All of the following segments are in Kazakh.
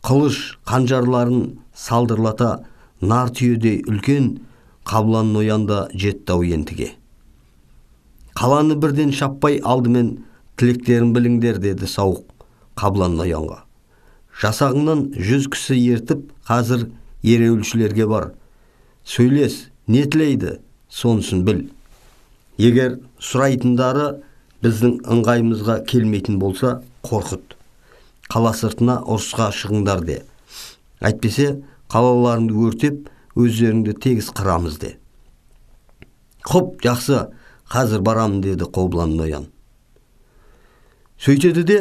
Қылыш қанжарларын салдырлата нар түйедей үлкен Қабылан ноян да жетті-ау ентіге. Қаланы бірден шаппай алдымен тілектерін біліңдер, деді Сауық Қабылан ноянға. Жасағыңнан 100 кісі ертіп, қазір ереуілшілерге бар. Сөйлес, не тілейді, сонысын біл. Егер сұрайтындары біздің ыңғайымызға келмейтін болса, қорқыт. Қала сыртына ұрысқа шығыңдар де. Әйтпесе, қалаларыңды өртеп, өздеріңді тегіс қырамыз де. Хоп, жақсы, қазір барамын, деді Қобылан ноян. Сөйтеді де,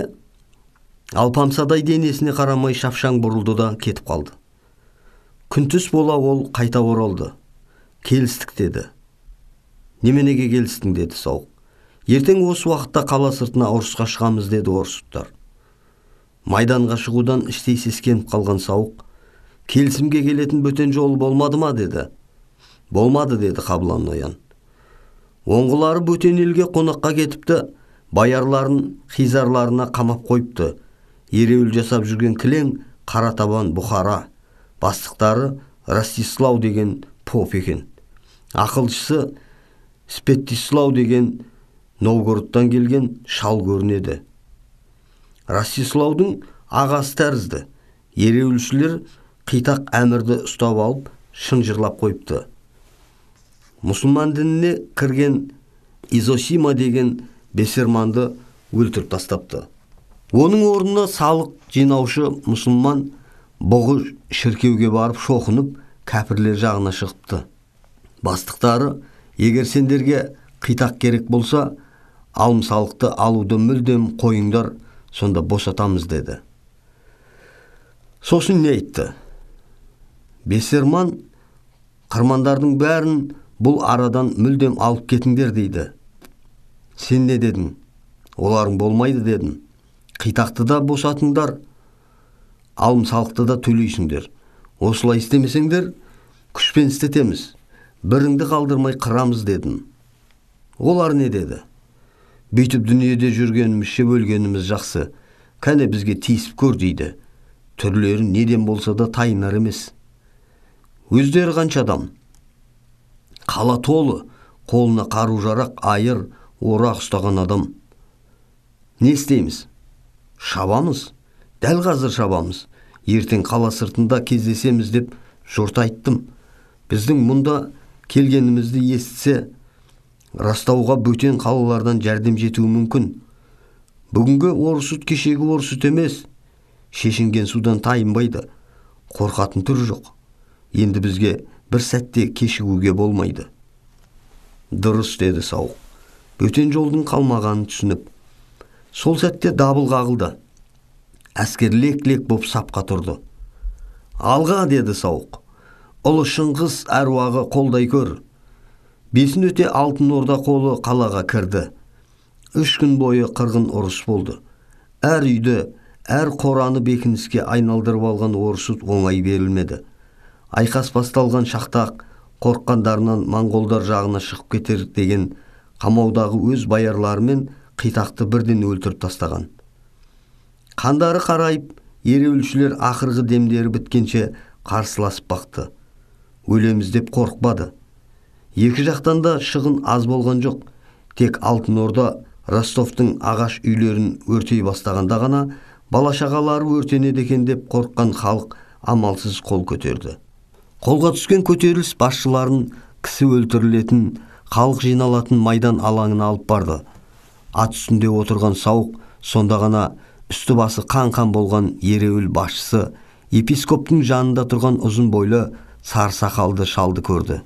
алпамсадай денесіне қарамай шапшаң бұрылды да кетіп қалды. Күн түс бола ол қайта оралды. Келістік, деді. Неменеге келістің, деді Сауық. Ертең осы уақытта қала сыртына ұрысқа шығамыз, деді орысуттар. Майданға шығудан іштей сескеніп қалған Сауық, келісімге келетін бөтен жолы болмады ма, деді. Болмады, деді Қабылан ноян. Оңғылары бөтен елге қонаққа кетіпті, баярларын хизарларына қамап қойыпты. Ереуіл жасап жүрген кілең қара табан Бұхара, бастықтары Ростислав деген поп екен. Ақылшысы Спеттислав деген Новгородтан келген шал көрінеді. Ростиславдың ағасы тәрізді. Ереуілшілер қитақ әмірді ұстап алып, шынжырлап қойыпты. Мұсылман дініне кірген Изосима деген бесерманды өлтіріп тастапты. Оның орнына салық жинаушы мұсылман бұғы шіркеуге барып шоқынып, кәпірлер жағына шығыпты. Бастықтары, егер сендерге қитақ керек болса, алым салықты алуды мүлдем қойыңдар, сонда босатамыз, деді. Сосын не айтты? Бесерман қырмандардың бәрін бұл арадан мүлдем алып кетіңдер, дейді. Сен не дедің? Оларың болмайды, дедім. Қитақты да босатыңдар, алым салықты да төлейсіңдер. Осылай істемесеңдер, күшпен істетеміз. Біріңді қалдырмай қырамыз, дедім. Олар не деді? Бүйтіп дүниеде жүргенімізше өлгеніміз жақсы. Кәне бізге тиісіп көр, дейді. Түрлері неден болса да тайынар емес. Өздері қанша адам? Қала толы, қолына қару-жарақ, айыр, орақ ұстаған адам. Не істейміз? Шабамыз. Дәл қазір шабамыз. Ертең қала сыртында кездесеміз деп жұрт айттым. Біздің мұнда келгенімізді естісе, Ростауға бөтен қалалардан жәрдем жетуі мүмкін. Бүгінгі орысут кешегі орысут емес. Шешінген судан тайынбайды. Қорқатын түрі жоқ. Енді бізге бір сәтте кешігуге болмайды. Дұрыс, деді Сауық. Бөтен жолдың қалмағанын түсініп. Сол сәтте дабыл қағылды. Әскер лек-лек боп сапқа тұрды. Алға, деді Сауық. Ұлы Шыңғыс әруағы қолдай көр. Бесін өте Алтын Орда қолы қалаға кірді. 3 күн бойы қырғын ұрыс болды. Әр үйді, әр қораны бекініске айналдырып алған орысут оңай берілмеді. Айқас басталған шақта-ақ қорыққандарынан моңғолдар жағына шығып кетер деген қамаудағы өз баярларымен қитақты бірден өлтіріп тастаған. Қандары қарайып, ереуілшілер ақырғы демдері біткенше қарсыласып бақты. Өлеміз деп қорықпады. Екі жақтан да шығын аз болған жоқ. Тек Алтын Орда Ростовтың ағаш үйлерін өртей бастағанда ғана бала-шағалары өртенеді екен деп қорыққан халық амалсыз қол көтерді. Қолға түскен көтеріліс басшыларын кісі өлтірілетін, халық жиналатын майдан алаңына алып барды. Ат үстінде отырған Сауық сонда ғана үсті басы қан-қан болған ереуіл басшысы епископтың жанында тұрған ұзын бойлы сары сақалды шалды көрді.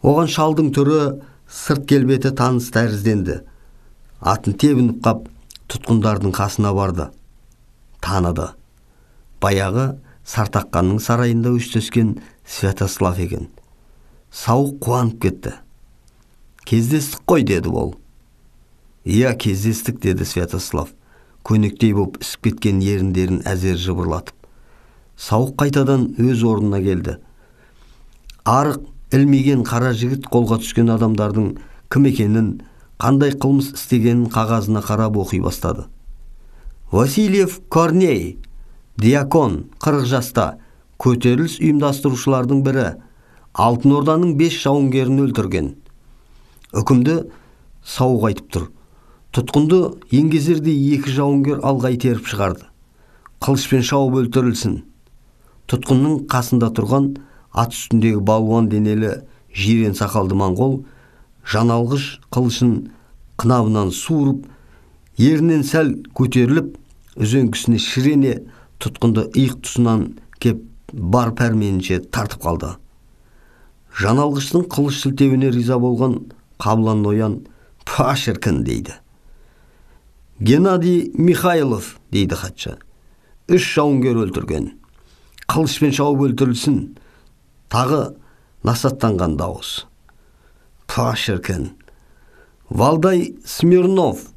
Оған шалдың түрі, сырт келбеті таныс тәрізденді. Атын тебініп қап, тұтқындардың қасына барды. Таныды. Баяғы Сартаққанның сарайында өштескен Святослав екен. Сауық қуанып кетті. Кездестік қой, деді ол. Иә, кездестік, деді Святослав. Көнектей боп ісіп кеткен еріндерін әзер жыбырлатып. Сауық қайтадан өз орнына келді. Арық ілмеген қара жігіт қолға түскен адамдардың кім екенін, қандай қылмыс істегенін қағазына қарап оқи бастады. Васильев Корней, Диакон, 40 жаста, көтеріліс ұйымдастырушылардың бірі, Алтын Орданың 5 жауынгерін өлтірген. Үкімді Сауық айтып тұр. Тұтқынды еңгезердей 2 жауынгер алға итеріп шығарды. Қылышпен шауып өлтірілсін. Тұтқынның қасында тұрған ат үстіндегі балуан денелі жирен сақалды моңғол жаналғыш қылышын қынабынан суырып, ерінен сәл көтеріліп, үзеңгісіне шірене тұтқынды иық тұсынан кеп бар пәрменінше тартып қалды. Жаналғыштың қылыш сілтеуіне риза болған Қабылан ноян «Па шіркін» дейді. Геннадий Михайлов, дейді хатшы. 3 жауынгер өлтірген. Қылышпен шауып өлтірілсін. Тағы насаттанған дауыс. Па шіркін. Валдай Смирнов.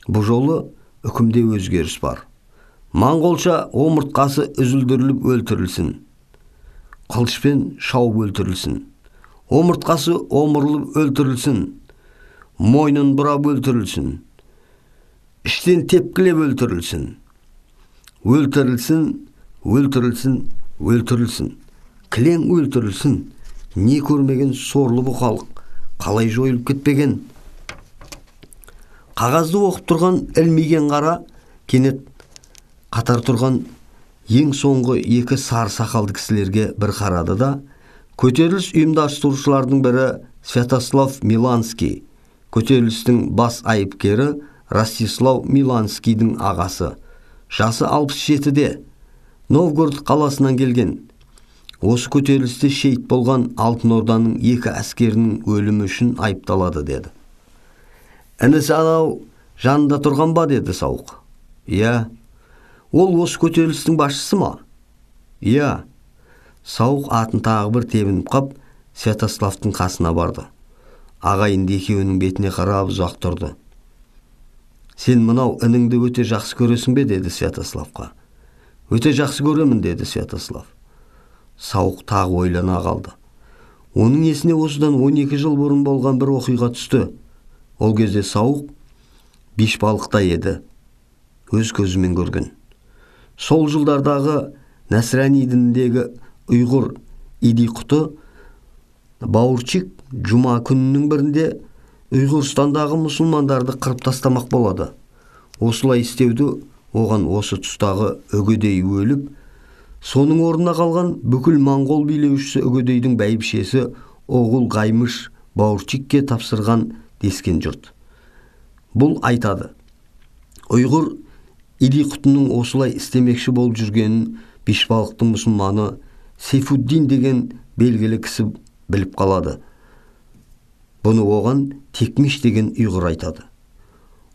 Бұл жолы үкімде өзгеріс бар. Моңғолша омыртқасы үзілдіріліп өлтірілсін. Қылышпен шауып өлтірілсін. Омыртқасы омырылып өлтірілсін. Мойнын бұрап өлтірілсін. Іштен тепкілеп өлтірілсін. Өлтірілсін, өлтірілсін, өлтірілсін. Кілең өлтірілсін. Не көрмеген сорлы бұл халық, қалай жойылып кетпеген? Қағазды оқып тұрған ілмиген қара, кенет қатар тұрған ең соңғы 2 сары сақалды кісілерге бір қарады да, көтеріліс ұйымдастырушылардың бірі Святослав Миланский, көтерілістің бас айыпкері Ростислав Миланскийдің ағасы, жасы 67-де, Новгород қаласынан келген. Осы көтерілісте шейіт болған Алтын Орданың 2 әскерінің өлімі үшін айыпталады, деді. Інісі анау жанында тұрған ба, деді Сауық. Иә. Ол осы көтерілістің басшысы ма? Иә. Сауық атын тағы бір тебініп қап, Святославтың қасына барды. Ағайынды екеуінің бетіне қарап ұзақ тұрды. Сен мынау ініңді өте жақсы көресің бе, деді Святославқа. Өте жақсы көремін, деді Святослав. Сауық тағы ойлана қалды. Оның есіне осыдан 12 жыл бұрын болған бір оқиға түсті. Ол кезде Сауық Бишбалықта еді. Өз көзімен көрген. Сол жылдардағы Нәсрани дініндегі ұйғыр Идиқұты Бауырчик жұма күнінің бірінде Ұйғырстандағы мұсылмандарды қырып тастамақ болады. Осылай істеуді оған осы тұстағы Үгедей өліп, соның орнына қалған бүкіл моңғол билеушісі Үгедейдің бәйбішесі Оғыл Ғаймыш Бауырчикке тапсырған дескен жұрт. Бұл айтады. Ұйғыр Идиқұтының осылай істемекші болып жүргенін Бишбалықтың мұсылманы Сейфуддин деген белгілі кісі біліп қалады. Бұны оған Текмеш деген ұйғыр айтады.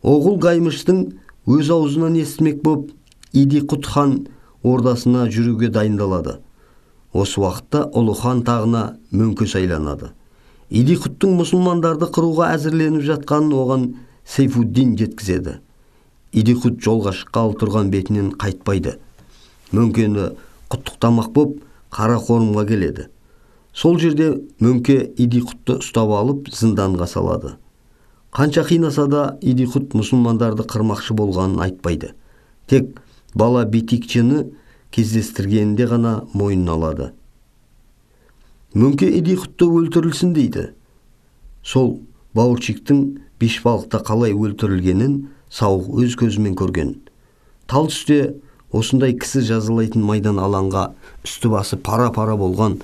Оғыл Ғаймыштың өз аузынан естімек боп, Идиқұт хан ордасына жүруге дайындалады. Осы уақытта ұлы хан тағына Мөңке сайланады. Идиқұттың мұсылмандарды қыруға әзірленіп жатқанын оған Сейфуддин жеткізеді. Идиқұт жолға шыққалы тұрған бетінен қайтпайды. Мөңкені құттықтамақ боп Қарақорымға келеді. Сол жерде Мөңке Идиқұтты ұстап алып зынданға салады. Қанша қинаса да Идиқұт мұсылмандарды қырмақшы болғанын айтпайды. Тек бала битикчіні кездестіргенінде ғана мойнына алады. Мөңке Идиқұтты өлтірілсін дейді. Сол Бауырчиктің Бишбалықта қалай өлтірілгенін Сауық өз көзімен көрген. Тал түсте осындай кісі жазалайтын майдан алаңға үсті басы пара-пара болған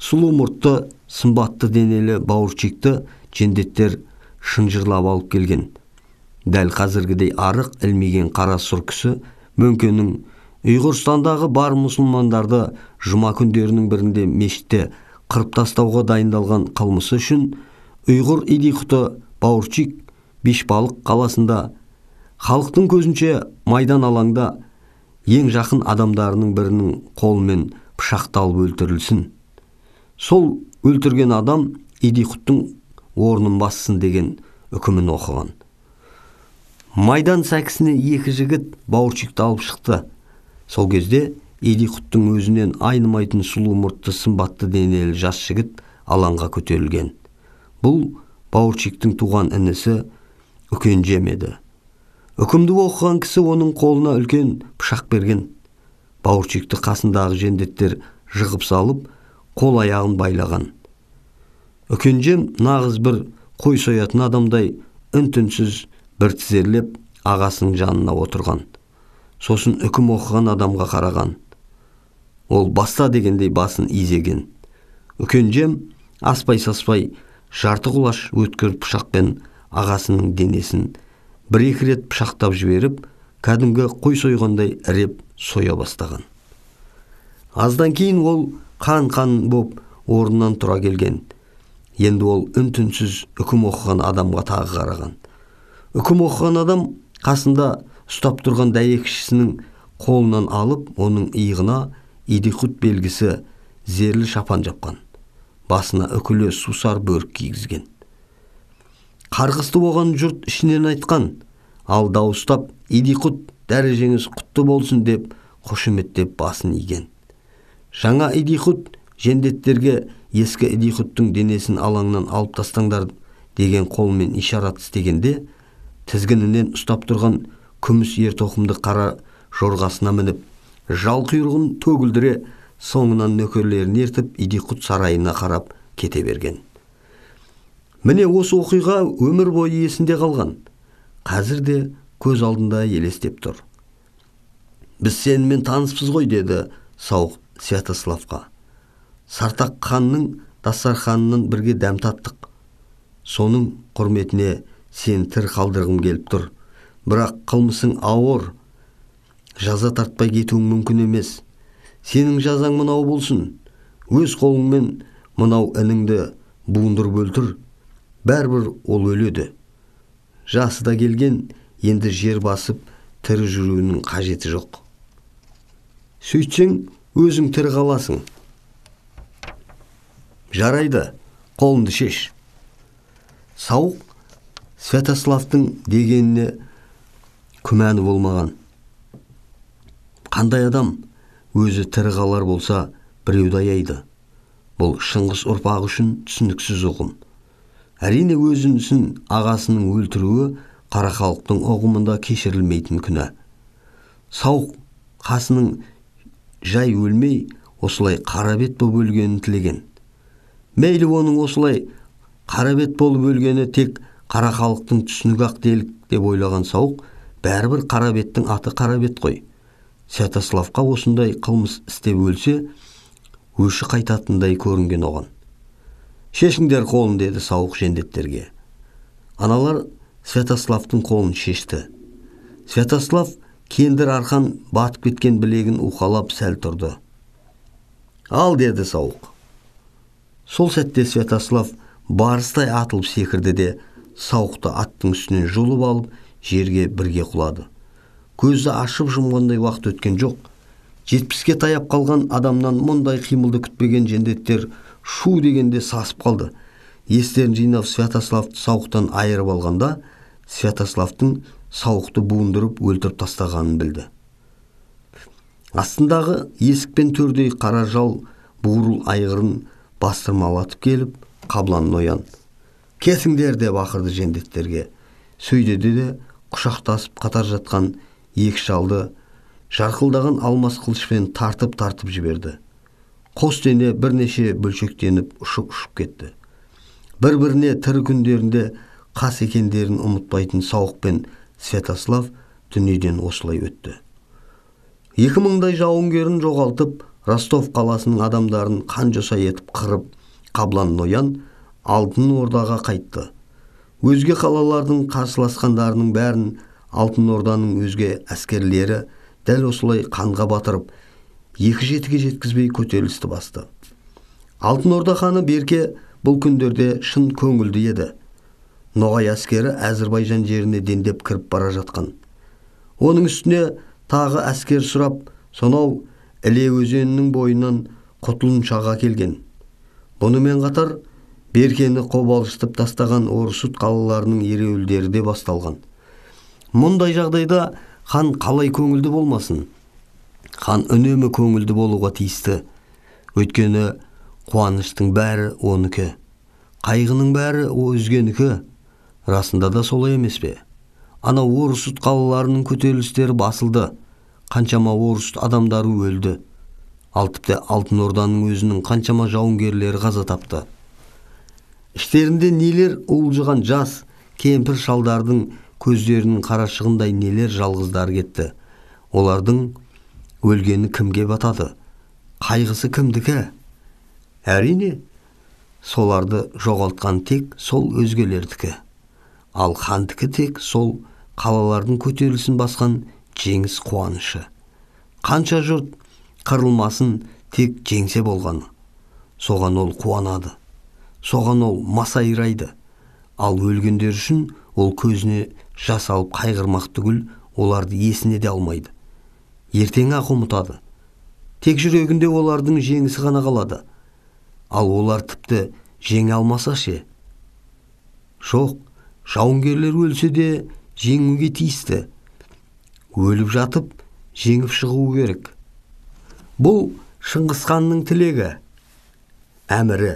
сұлу мұртты, сымбатты денелі Бауырчикті жендеттер шынжырлап алып келген. Дәл қазіргідей арық ілмеген қара сұр кісі Мөңкенің Ұйғырстандағы бар мұсылмандарды жұма күндерінің бірінде мешітте қырып тастауға дайындалған қылмысы үшін Ұйғыр Идиқұты Бауырчик Бишбалық қаласында халықтың көзінше майдан алаңда ең жақын адамдарының бірінің қолымен пышақталып өлтірілсін. Сол өлтірген адам Идиқұттың орнын бассын деген үкімін оқыған. Майдан сәкісіне 2 жігіт Бауырчикті алып шықты. Сол кезде Идиқұттың өзінен айнымайтын сұлу мұртты сымбатты денелі жас жігіт алаңға көтерілген. Бұл Бауырчиктің туған інісі Үкенжем еді. Үкімді оқыған кісі оның қолына үлкен пышақ берген. Бауырчикті қасындағы жендеттер жығып салып, қол аяғын байлаған. Үкенжем нағыз бір қой соятын адамдай үн-түнсіз бір тізерлеп ағасының жанына отырған. Сосын үкім оқыған адамға қараған. Ол баста дегендей басын изеген. Үкенжем аспай-саспай жарты құлаш өткір пышақпен ағасының денесін бір-екі рет пышақтап жіберіп, кәдімгі қой сойғандай іреп соя бастаған. Аздан кейін ол қан-қан боп орнынан тұра келген. Енді ол үн-түнсіз үкім оқыған адамға тағы қараған. Үкім оқыған адам қасында ұстап тұрған дәйекшісінің қолынан алып, оның иығына идиқұт белгісі зерлі шапан жапқан. Басына үкілі сусар бөрік кигізген. Қарғысты болған жұрт ішінен айтқан, ал дауыстап идиқұт дәрежеңіз құтты болсын деп қошеметтеп басын иген. Жаңа идиқұт жендеттерге ескі идиқұттың денесін алаңнан алып тастаңдар деген қолмен ишарат істегенде, тізгінінен ұстап тұрған күміс ер тоқымды қара жорғасына мініп, жал құйрығын төгілдіре соңынан нөкерлерін ертіп идиқұт сарайына қарап кете берген. Міне осы оқиға өмір бойы есінде қалған. Қазір де көз алдында елестеп тұр. Біз сенімен таныспыз ғой, деді Сауық Святославқа. Сартақ ханның дастарханынан бірге дәм таттық. Соның құрметіне сен тірі қалдырғым келіп тұр. Бірақ қылмысың ауыр, жаза тартпай кетуің мүмкін емес. Сенің жазаң мынау болсын. Өз қолыңмен мынау ініңді буындырып өлтір. Бәрібір ол өледі. Жасы да келген, енді жер басып тірі жүруінің қажеті жоқ. Сөйтсең, өзің тірі қаласың. Жарайды, қолыңды шеш. Сауық Святославтың дегеніне күмәні болмаған. Қандай адам өзі тірі қалар болса, біреуді аяйды. Бұл Шыңғыс ұрпағы үшін түсініксіз ұғым. Әрине өзінісін ағасының өлтіруі қара халықтың ұғымында кешірілмейтін күнә. Сауық қасының жай өлмей, осылай қарабет болып өлгенін тілеген. Мейлі оның осылай қарабет болып өлгені тек қара халықтың түсінігі ақ делік деп ойлаған Сауық, бәрібір қарабеттің аты қарабет қой. Святославқа осындай қылмыс істеп өлсе, өші қайтатындай көрінген оған. Шешіңдер қолын, деді Сауық жендеттерге. Аналар Святославтың қолын шешті. Святослав кендір арқан батып кеткен білегін уқалап сәл тұрды. Ал, деді Сауық. Сол сәтте Святослав барыстай атылып секірді де, Сауықты аттың үстінен жұлып алып, жерге бірге құлады. Көзді ашып жұмғандай уақыт өткен жоқ. 70-ке таяп қалған адамнан мұндай қимылды күтпеген жендеттер шу дегенде сасып қалды. Естерін жинап Святославты Сауықтан айырып алғанда, Святославтың Сауықты буындырып өлтіріп тастағанын білді. Астындағы есік пен төрдей қара жал буырыл айғырын бастырмалатып келіп, Қаблан ноян «Кетіңдер!» деп ақырды жендеттерге. Сөйдеді де құшақтасып қатар жатқан екі шалды жарқылдаған алмас қылышпен тартып-тартып жіберді. Қос дене бірнеше бөлшектеніп ұшып-ұшып кетті. Бір-біріне тірі күндерінде қас екендерін ұмытпайтын Сауық пен Святослав дүниеден осылай өтті. 2000-дай жауынгерін жоғалтып, Ростов қаласының адамдарын қан жоса етіп қырып, Қаблан ноян Алтын Ордаға қайтты. Өзге қалалардың қарсыласқандарының бәрін Алтын Орданың өзге әскерлері дәл осылай қанға батырып, екі жетіге жеткізбей көтерілісті басты. Алтын Орда ханы Берке бұл күндерде шын көңілді еді. Ноғай әскері Әзірбайжан жеріне дендеп кіріп бара жатқан. Оның үстіне тағы әскер сұрап, сонау Іле өзенінің бойынан Құтылыншаға келген. Бұнымен қатар Беркені қобалжытып тастаған Орысут қалаларының ереуілдері де басталған. Мұндай жағдайда хан қалай көңілді болмасын? Хан үнемі көңілді болуға тиісті. Өйткені қуаныштың бәрі оныкі, қайғының бәрі өзгенікі. Расында да солай емес пе? Ана Орысут қалаларының көтерілістері басылды. Қаншама орыс адамдары өлді. Ал тіпті Алтын Орданың өзінің қаншама жауынгерлері қаза тапты. Іштерінде нелер уылжыған жас кемпір шалдардың көздерінің қарашығындай нелер жалғыздары кетті. Олардың өлгені кімге батады? Қайғысы кімдікі? Әрине, соларды жоғалтқан тек сол өзгелердікі. Ал хандікі тек сол қалалардың көтерілісін басқан жеңіс қуанышы. Қанша жұрт қырылмасын, тек жеңсе болғаны. Соған ол қуанады. Соған ол масайрайды. Ал өлгендер үшін ол көзіне жас алып қайғырмақ түгіл, оларды есіне де алмайды. Ертең-ақ ұмытады. Тек жүрегінде олардың жеңісі ғана қалады. Ал олар тіпті жеңе алмаса ше? Жоқ, жауынгерлер өлсе де жеңуге тиісті. Өліп жатып, жеңіп шығу керек. Бұл Шыңғысханның тілегі, әмірі.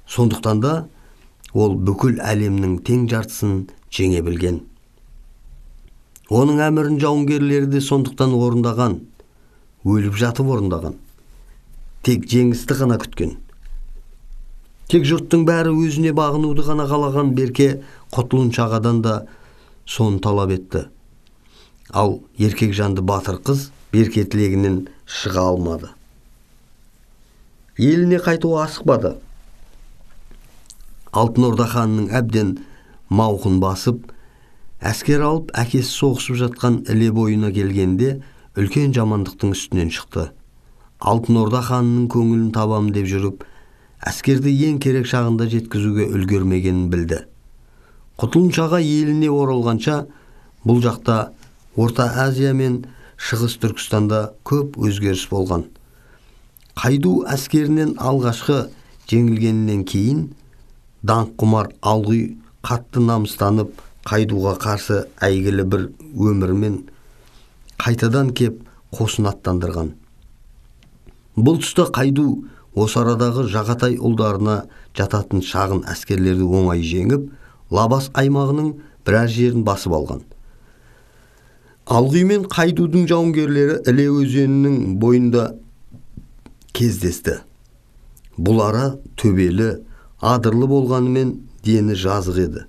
Сондықтан да ол бүкіл әлемнің тең жартысын жеңе білген. Оның әмірін жауынгерлері де сондықтан орындаған, өліп жатып орындаған. Тек жеңісті ғана күткен. Тек жұрттың бәрі өзіне бағынуды ғана қалаған Берке Құтлын Шағадан да соны талап етті. Ал еркек жанды батыр қыз Берке тілегінен шыға алмады. Еліне қайтуға асықпады. Алтын Орда ханының әбден мауқын басып, әскер алып әкесі соғысып жатқан Іле бойына келгенде үлкен жамандықтың үстінен шықты. Алтын Орда ханының көңілін табам деп жүріп, әскерді ең керек шағында жеткізуге үлгермегенін білді. Құтлын Шаға еліне оралғанша бұл жақта Орта Азия мен Шығыс Түркістанда көп өзгеріс болған. Қайду әскерінен алғашқы жеңілгенінен кейін даңққұмар Алғүй қатты намыстанып, Қайдуға қарсы әйгілі бір өмірмен қайтадан кеп қосын аттандырған. Бұл тұста Қайду осы арадағы Жағатай ұлдарына жататын шағын әскерлерді оңай жеңіп, Лабас аймағының біраз жерін басып алған. Алғүй мен Қайдудың жауынгерлері Іле өзенінің бойында кездесті. Бұл ара төбелі, адырлы болғанымен дені жазық еді.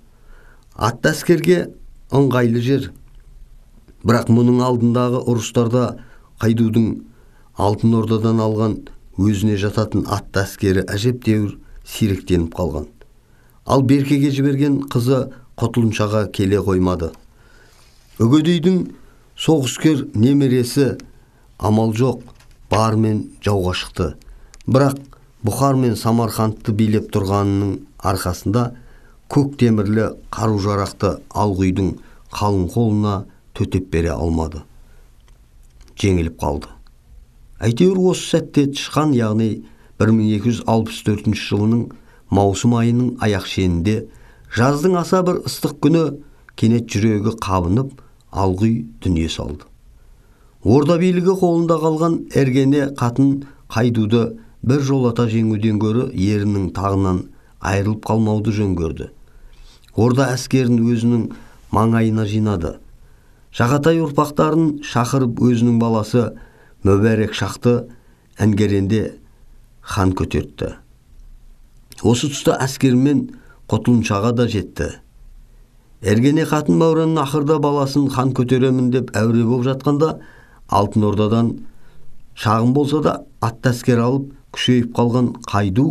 Атты әскерге ыңғайлы жер. Бірақ мұның алдындағы ұрыстарда Қайдудың Алтын Ордадан алған өзіне жататын атты әскері әжептәуір сиректеніп қалған. Ал Беркеге жіберген қызы Құтлын Шаға келе қоймады. Үгедейдің соғыскер немересі амал жоқ, бармен жауға шықты. Бірақ Бұхар мен Самарқандты билеп тұрғанының арқасында көк темірлі қару-жарақты Алғүйдің қалың қолына төтеп бере алмады. Жеңіліп қалды. Әйтеуір осы сәтте тышқан, яғни 1264 жылының маусым айының аяқ шенінде жаздың аса бір ыстық күні кенет жүрегі қабынып, Алғүй дүние салды. Орда билігі қолында қалған Эргене қатын Қайдуды бір жолата жеңуден гөрі ерінің тағынан айырылып қалмауды жөн көрді. Орда әскерін өзінің маңайына жинады. Жағатай ұрпақтарын шақырып өзінің баласы Мүбәрек Шақты Әнгеренде хан көтертті. Осы тұста әскермен Құтлын Шаға да жетті. Эргене қатын Мауранның ақырда баласын хан көтеремін деп әуре болып жатқанда Алтын Ордадан шағын болса да атты әскер алып күшейіп қалған Қайду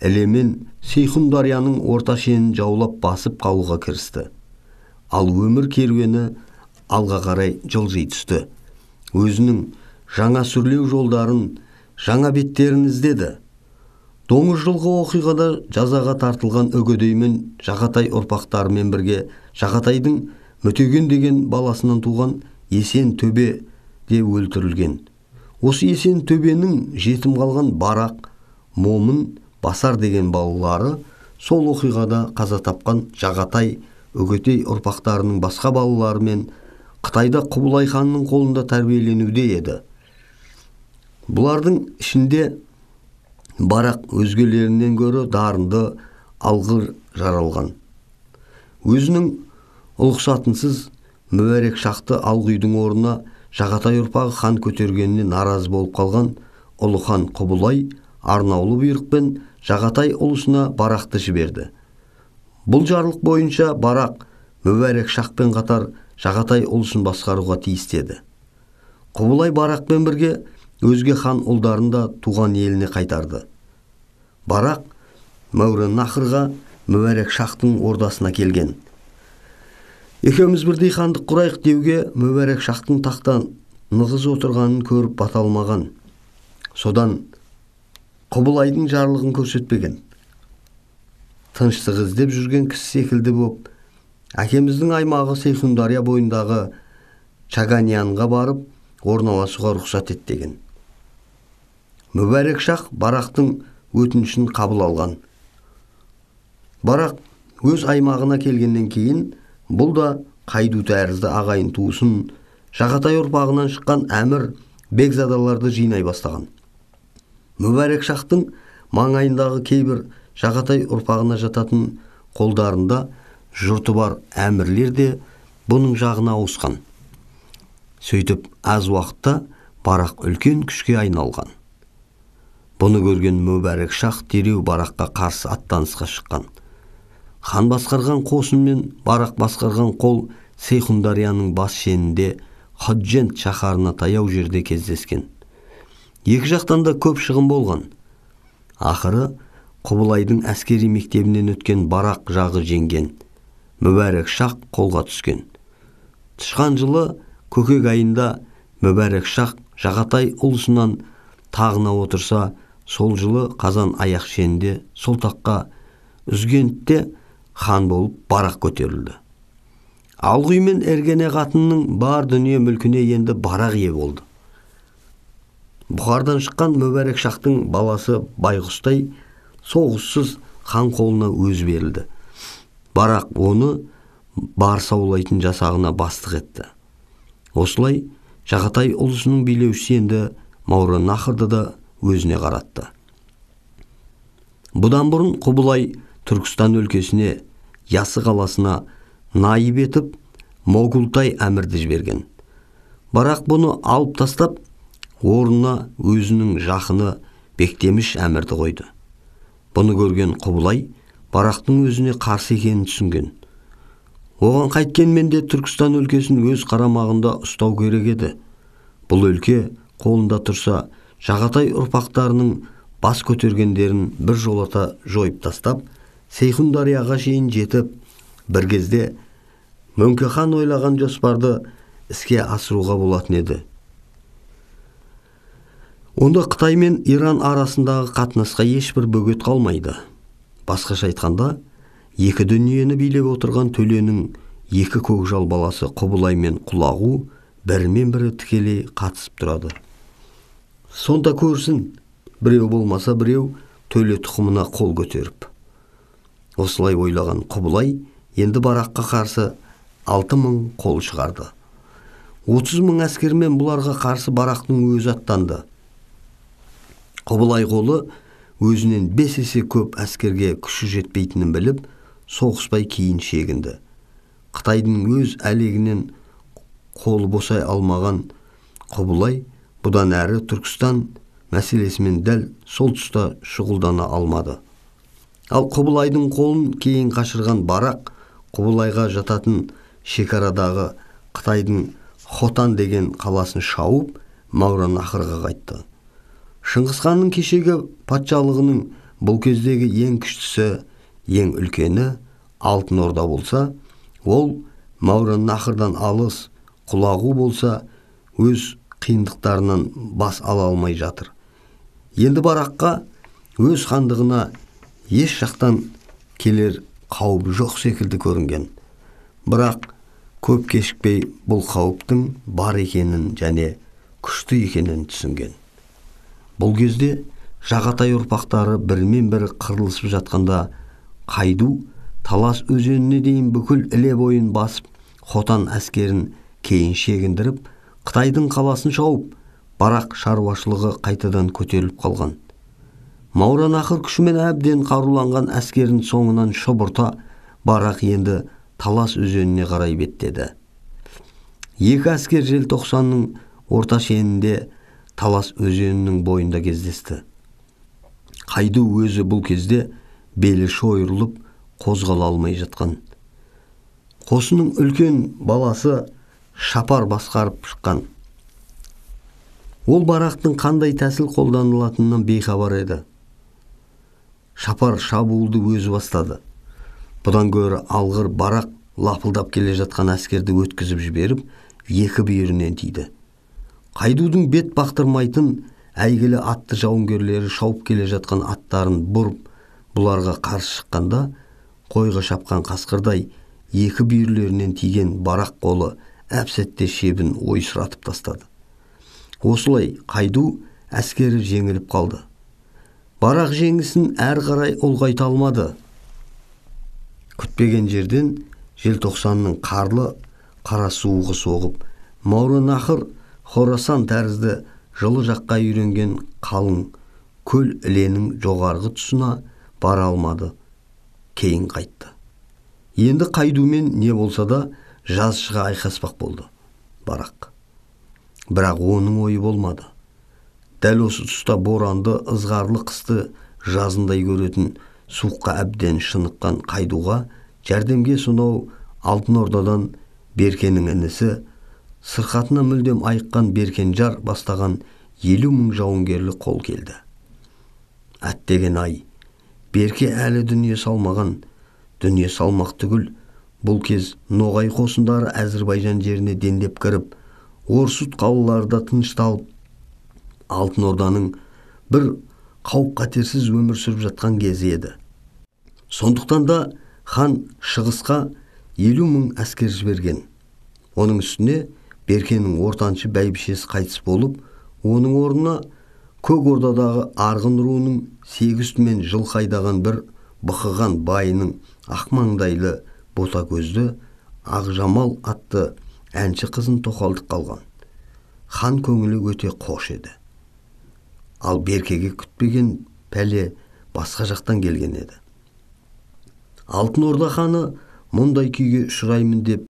Ілемен Сейхун дарияның орта шенін жаулап басып қалуға кірісті. Ал өмір керуені алға қарай жылжи түсті. Өзінің жаңа сүрлеу жолдарын, жаңа беттерін іздеді. Доңыз жылғы оқиғада жазаға тартылған Үгедеймен Жағатай ұрпақтарымен бірге Жағатайдың Мүтеген деген баласынан туған Есен Төбе де өлтірілген. Осы Есен Төбенің жетім қалған Барақ, Момын, Басар деген балалары сол оқиғада қаза тапқан Жағатай, Үгедей ұрпақтарының басқа балаларымен Қытайда Құбылай ханның қолында тәрбиеленуде еді. Бұлардың ішінде Барақ өзгелерінен гөрі дарынды, алғыр жаралған. Өзінің ұлықсатынсыз Мүбәрек шақты Алғұйдың орнына Жағатай ұрпағы хан көтергеніне наразы болып қалған ұлы хан Құбылай арнаулы бұйрықпен Жағатай ұлысына Барақты жіберді. Бұл жарлық бойынша Барақ Мүбәрек шахпен қатар Жағатай ұлысын басқаруға тиісті еді. Құбылай Барақпен бірге өзге хан ұлдарын да туған еліне қайтарды. Барақ Мәуереннахрға Мүбәрек шахтың ордасына келген. Екеуміз бірдей хандық құрайық деуге Мүбәрек шахтың тақтан нығыз отырғанын көріп бата алмаған. Содан Құбылайдың жарлығын көрсетпеген. Тыныштық іздеп жүрген кісі секілді боп, әкеміздің аймағы Сейхундария бойындағы Чаганиянға барып орналасуға рұқсат ет деген. Мүбәрек шах Барақтың өтінішін қабыл алған. Барақ өз аймағына келгеннен кейін бұл да Қайду тәрізді ағайын туысын, Жағатай ұрпағынан шыққан әмір бекзадаларды жинай бастаған. Мүбәрек шахтың маңайындағы кейбір Жағатай ұрпағына жататын қолдарында жұрты бар әмірлер де бұның жағына ауысқан. Сөйтіп аз уақытта Барақ үлкен күшке айналған. Бұны көрген Мүбәрек шах дереу Бараққа қарсы аттанысқа шыққан. Хан басқарған қосын мен Барақ басқарған қол Сейхундарияның бас шенінде Ходжент шаһарына таяу жерде кездескен. Екі жақтан да көп шығын болған. Ақыры Құбылайдың әскери мектебінен өткен Барақ жағы жеңген. Мүбәрек шах қолға түскен. Тышқан жылы көкек айында Мүбәрек шах Жағатай ұлысынан тағына отырса, сол жылы қазан аяқ шенінде сол таққа Үзгентте хан болып Барақ көтерілді. Алғұй мен Эргене қатынның бар дүние мүлкіне енді Барақ ие болды. Бұхардан шыққан Мүбәрек шахтың баласы Байғұстай соғыссыз хан қолына өз берілді. Барақ оны бар саулайтын жасағына бастық етті. Осылай Жағатай ұлысының билеушісі енді Мәуереннахрды да өзіне қаратты. Бұдан бұрын Құбылай Түркістан өлкесіне, Ясы қаласына найып етіп, Могултай әмірді жіберген. Барақ бұны алып тастап, орнына өзінің жақыны Бектеміш әмірді қойды. Бұны көрген Құбылай Барақтың өзіне қарсы екенін түсінген. Оған қайткенмен де Түркістан өлкесін өз қарамағында ұстау керек еді. Бұл өлке қолында тұрса, Жағатай ұрпақтарының бас көтергендерін бір жолата жойып тастап, Сейхундарияға шейін жетіп, бір кезде Мөңке хан ойлаған жоспарды іске асыруға болатын еді. Онда Қытай мен Иран арасындағы қатынасқа ешбір бөгет қалмайды. Басқаша айтқанда, екі дүниені билеп отырған төленің екі көкжал баласы Құбылай мен Құлағу бірімен бірі тікелей қатысып тұрады. Сонда көрсін, біреу болмаса біреу төле тұқымына қол көтеріп. Осылай ойлаған Құбылай енді Бараққа қарсы 6000 қол шығарды. 30 мың әскермен бұларға қарсы Барақтың өзі аттанды. Құбылай қолы өзінен 5 есе көп әскерге күші жетпейтінін біліп, соғыспай кейін шегінді. Қытайдың өз әлегінен қолы босай алмаған Құбылай бұдан әрі Түркістан мәселесімен дәл сол тұста шұғылдана алмады. Ал Құбылайдың қолын кейін қашырған Барақ Құбылайға жататын шекарадағы Қытайдың Хотан деген қаласын шауып, Мәуереннахрға қайтты. Шыңғысханның кешегі патшалығының бұл кездегі ең күштісі, ең үлкені Алтын Орда болса, ол Мәуереннахрдан алыс, Құлағу болса, өз қиындықтарынан бас ала алмай жатыр. Енді Бараққа өз хандығына еш жақтан келер қауіп жоқ секілді көрінген. Бірақ көп кешікпей бұл қауіптің бар екенін және күшті екенін түсінген. Бұл кезде Жағатай ұрпақтары бірімен бірі қырылысып жатқанда Қайду Талас өзеніне дейін бүкіл Іле бойын басып, Хотан әскерін кейін шегіндіріп, Қытайдың қаласын шауып, Барақ шаруашылығы қайтадан көтеріліп қалған. Мәуереннахр күшімен әбден қаруланған әскерін соңынан шұбырта, Барақ енді Талас өзеніне қарай беттеді. Екі әскер желтоқсанның орта шенінде Талас өзенінің бойында кездесті. Қайду өзі бұл кезде белі шойырылып қозғала алмай жатқан. Қосының үлкен баласы Шапар басқарып шыққан. Ол барақтың қандай тәсіл қолданылатынынан бейхабар еді. Шапар шабуылды өзі бастады. Бұдан гөрі алғыр барақ лапылдап келе жатқан әскерді өткізіп жіберіп, екі бүйірінен тиді. Қайдудың бет бақтырмайтын әйгілі атты жауынгерлері шауып келе жатқан аттарын бұрып, бұларға қарсы шыққанда, қойға шапқан қасқырдай екі бүйірлерінен тиген барақ қолы әп-сәтте шебін ойсыратып тастады. Осылай Қайду әскері жеңіліп қалды. Барақ жеңісін әрі қарай ұлғайта алмады. Күтпеген жерден желтоқсанның қарлы қара суығы соғып, Мауранахыр Хорасан тәрізді жылы жаққа үйренген қалың көл Іленің жоғарғы тұсына бара алмады, кейін қайтты. Енді Қайдумен не болса да жаз шыға айқаспақ болды барақ. Бірақ оның ойы болмады. Дәл осы тұста боранды, ызғарлы қысты жазындай көретін суыққа әбден шыныққан Қайдуға жәрдемге сонау Алтын Ордадан Беркенің інісі, сырқатына мүлдем айыққан Беркенжар бастаған 50 мың жауынгерлі қол келді. Әттеген ай, Берке әлі дүние салмаған, дүние салмақ түгіл, бұл кез Ноғай қосындары Әзірбайжан жеріне дендеп кіріп, Орсут қалалары да тынышталып, Алтын Орданың бір қауіп-қатерсіз өмір сүріп жатқан кезі еді. Сондықтан да хан шығысқа 50 мың әскер жіберген. Оның үстіне Беркенің ортаншы бәйбішесі қайтыс болып, оның орнына Көк Ордадағы Арғын руының 8 түмен жылқы айдаған бір бықыған байының ақмаңдайлы бота көзді Ақжамал атты әнші қызын тоқалдық қалған. Хан көңілі өте қош еді. Ал Беркеге күтпеген пәле басқа жақтан келген еді. Алтын Орда ханы мұндай күйге ұшыраймын деп